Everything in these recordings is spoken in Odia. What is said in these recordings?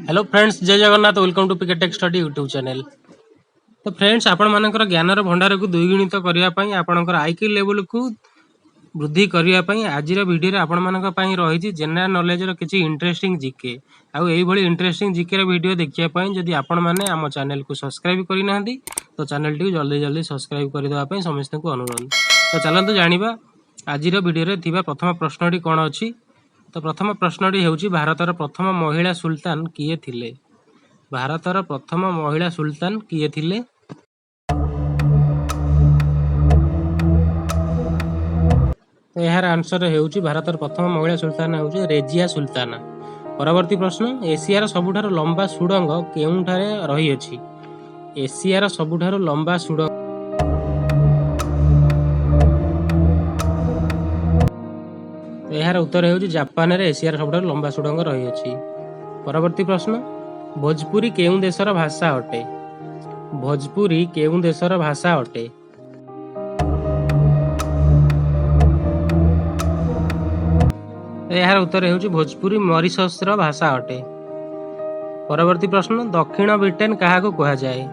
ହ୍ୟାଲୋ ଫ୍ରେଣ୍ଡସ୍, ଜୟ Jagannath. Welcome to PK Tech Study YouTube channel. ତ ଫ୍ରେଣ୍ଡସ୍, ଆପଣମାନଙ୍କର ଜ୍ଞାନର ଭଣ୍ଡାରକୁ ଦ୍ୱିଗୁଣିତ କରିବା ପାଇଁ, ଆପଣଙ୍କର ଆଇକ୍ୟୁ ଲେଭେଲକୁ ବୃଦ୍ଧି କରିବା ପାଇଁ ଆଜିର ଭିଡ଼ିଓରେ ଆପଣମାନଙ୍କ ପାଇଁ ରହିଛି ଜେନେରାଲ ନଲେଜର କିଛି ଇଣ୍ଟରେଷ୍ଟିଂ ଜିକେ। ଆଉ ଏଇଭଳି ଇଣ୍ଟରେଷ୍ଟିଂ ଜିକେର ଭିଡ଼ିଓ ଦେଖିବା ପାଇଁ ଯଦି ଆପଣମାନେ ଆମ ଚ୍ୟାନେଲକୁ ସବସ୍କ୍ରାଇବ୍ କରିନାହାନ୍ତି, ତ ଚ୍ୟାନେଲଟିକୁ ଜଲ୍ଦି ଜଲ୍ଦି ସବସ୍କ୍ରାଇବ୍ କରିଦେବା ପାଇଁ ସମସ୍ତଙ୍କୁ ଅନୁରୋଧ। ତ ଚାଲନ୍ତୁ ଜାଣିବା ଆଜିର ଭିଡ଼ିଓରେ ଥିବା ପ୍ରଥମ ପ୍ରଶ୍ନଟି କ'ଣ ଅଛି। ତ ପ୍ରଥମ ପ୍ରଶ୍ନଟି ହେଉଛି, ଭାରତର ପ୍ରଥମ ମହିଳା ସୁଲତାନ କିଏ ଥିଲେ? ଭାରତର ପ୍ରଥମ ମହିଳା ସୁଲତାନ କିଏ ଥିଲେ? ତ ଏହାର ଆନ୍ସର ହେଉଛି, ଭାରତର ପ୍ରଥମ ମହିଳା ସୁଲତାନ ହେଉଛି ରେଜିଆ ସୁଲତାନା। ପରବର୍ତ୍ତୀ ପ୍ରଶ୍ନ, ଏସିଆର ସବୁଠାରୁ ଲମ୍ବା ସୁଡ଼ଙ୍ଗ କେଉଁଠାରେ ରହିଅଛି? ଏସିଆର ସବୁଠାରୁ ଲମ୍ବା ସୁଡ଼ଙ୍ଗ। ତ ଏହାର ଉତ୍ତର ହେଉଛି, ଜାପାନରେ ଏସିଆର ସବୁଠାରୁ ଲମ୍ବା ସୁଡ଼ଙ୍ଗ ରହିଅଛି। ପରବର୍ତ୍ତୀ ପ୍ରଶ୍ନ, ଭୋଜପୁରୀ କେଉଁ ଦେଶର ଭାଷା ଅଟେ? ଭୋଜପୁରୀ କେଉଁ ଦେଶର ଭାଷା ଅଟେ? ତ ଏହାର ଉତ୍ତର ହେଉଛି, ଭୋଜପୁରୀ ମରିସସର ଭାଷା ଅଟେ। ପରବର୍ତ୍ତୀ ପ୍ରଶ୍ନ, ଦକ୍ଷିଣ ବ୍ରିଟେନ କାହାକୁ କୁହାଯାଏ?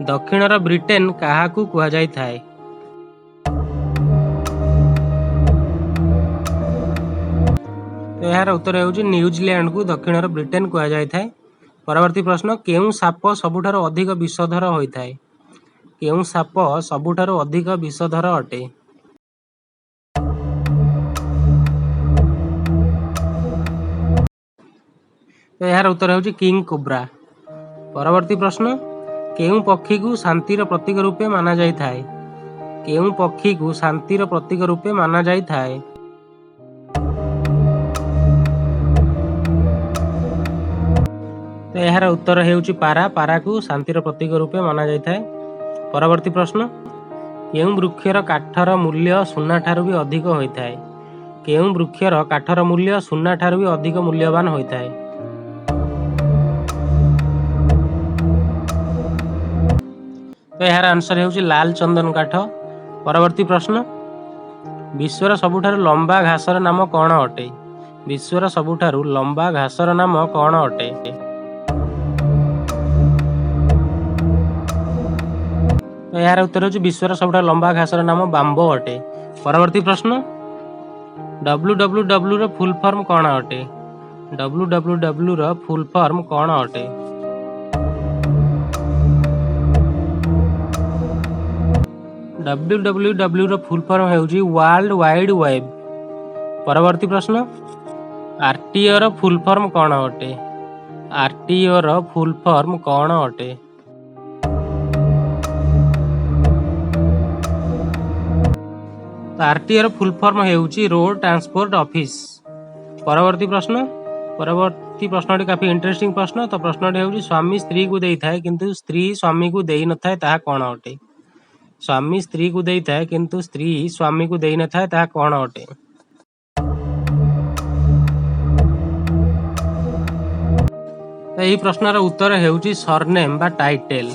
ଦକ୍ଷିଣର ବ୍ରିଟେନ କାହାକୁ କୁହାଯାଇଥାଏ? ତ ଏହାର ଉତ୍ତର ହେଉଛି, ନ୍ୟୁଜିଲ୍ୟାଣ୍ଡକୁ ଦକ୍ଷିଣର ବ୍ରିଟେନ କୁହାଯାଇଥାଏ। ପରବର୍ତ୍ତୀ ପ୍ରଶ୍ନ, କେଉଁ ସାପ ସବୁଠାରୁ ଅଧିକ ବିଷଧର ହୋଇଥାଏ? କେଉଁ ସାପ ସବୁଠାରୁ ଅଧିକ ବିଷଧର ଅଟେ? ତ ଏହାର ଉତ୍ତର ହେଉଛି କିଙ୍ଗ କୋବ୍ରା। ପରବର୍ତ୍ତୀ ପ୍ରଶ୍ନ, କେଉଁ ପକ୍ଷୀକୁ ଶାନ୍ତିର ପ୍ରତୀକ ରୂପେ ମାନାଯାଇଥାଏ? କେଉଁ ପକ୍ଷୀକୁ ଶାନ୍ତିର ପ୍ରତୀକ ରୂପେ ମାନାଯାଇଥାଏ? ତ ଏହାର ଉତ୍ତର ହେଉଛି ପାରା। ପାରାକୁ ଶାନ୍ତିର ପ୍ରତୀକ ରୂପେ ମାନାଯାଇଥାଏ। ପରବର୍ତ୍ତୀ ପ୍ରଶ୍ନ, କେଉଁ ବୃକ୍ଷର କାଠର ମୂଲ୍ୟ ସୁନାଠାରୁ ବି ଅଧିକ ହୋଇଥାଏ? କେଉଁ ବୃକ୍ଷର କାଠର ମୂଲ୍ୟ ସୁନାଠାରୁ ବି ଅଧିକ ମୂଲ୍ୟବାନ ହୋଇଥାଏ? ତ ଏହାର ଆନ୍ସର ହେଉଛି ଲାଲ ଚନ୍ଦନ କାଠ। ପରବର୍ତ୍ତୀ ପ୍ରଶ୍ନ, ବିଶ୍ୱର ସବୁଠାରୁ ଲମ୍ବା ଘାସର ନାମ କ'ଣ ଅଟେ? ବିଶ୍ୱର ସବୁଠାରୁ ଲମ୍ବା ଘାସର ନାମ କ'ଣ ଅଟେ? ତ ଏହାର ଉତ୍ତର ହେଉଛି, ବିଶ୍ୱର ସବୁଠାରୁ ଲମ୍ବା ଘାସର ନାମ ବାମ୍ବୋ ଅଟେ। ପରବର୍ତ୍ତୀ ପ୍ରଶ୍ନ, ଡବ୍ଲ୍ୟୁ ଡବ୍ଲ୍ୟୁ ଡବ୍ଲ୍ୟୁର ଫୁଲ୍ ଫର୍ମ କ'ଣ ଅଟେ? ଡବ୍ଲ୍ୟୁ ଡବ୍ଲ୍ୟୁ ଡବ୍ଲ୍ୟୁର ଫୁଲ୍ ଫର୍ମ କ'ଣ ଅଟେ? ଡବ୍ଲ୍ୟୁ ଡବ୍ଲ୍ୟୁ ଡବ୍ଲ୍ୟୁର ଫୁଲ୍ ଫର୍ମ ହେଉଛି ୱାର୍ଲଡ ୱାଇଡ୍ ୱେବ୍। ପରବର୍ତ୍ତୀ ପ୍ରଶ୍ନ, ଆରଟିଓର ଫୁଲ୍ ଫର୍ମ କ'ଣ ଅଟେ? ଆରଟିଓର ଫୁଲ୍ ଫର୍ମ କ'ଣ ଅଟେ? ତ ଆରଟିଓର ଫୁଲ୍ ଫର୍ମ ହେଉଛି ରୋଡ ଟ୍ରାନ୍ସପୋର୍ଟ ଅଫିସ। ପରବର୍ତ୍ତୀ ପ୍ରଶ୍ନ। ପରବର୍ତ୍ତୀ ପ୍ରଶ୍ନଟି କାଫି ଇଣ୍ଟରେଷ୍ଟିଂ ପ୍ରଶ୍ନ। ତ ପ୍ରଶ୍ନଟି ହେଉଛି, ସ୍ୱାମୀ ସ୍ତ୍ରୀକୁ ଦେଇଥାଏ କିନ୍ତୁ ସ୍ତ୍ରୀ ସ୍ୱାମୀକୁ ଦେଇନଥାଏ, ତାହା କ'ଣ ଅଟେ? ସ୍ୱାମୀ ସ୍ତ୍ରୀକୁ ଦେଇଥାଏ କିନ୍ତୁ ସ୍ତ୍ରୀ ସ୍ୱାମୀକୁ ଦେଇନଥାଏ, ତାହା କ'ଣ ଅଟେ? ତ ଏହି ପ୍ରଶ୍ନର ଉତ୍ତର ହେଉଛି ସରନେମ୍ ବା ଟାଇଟେଲ।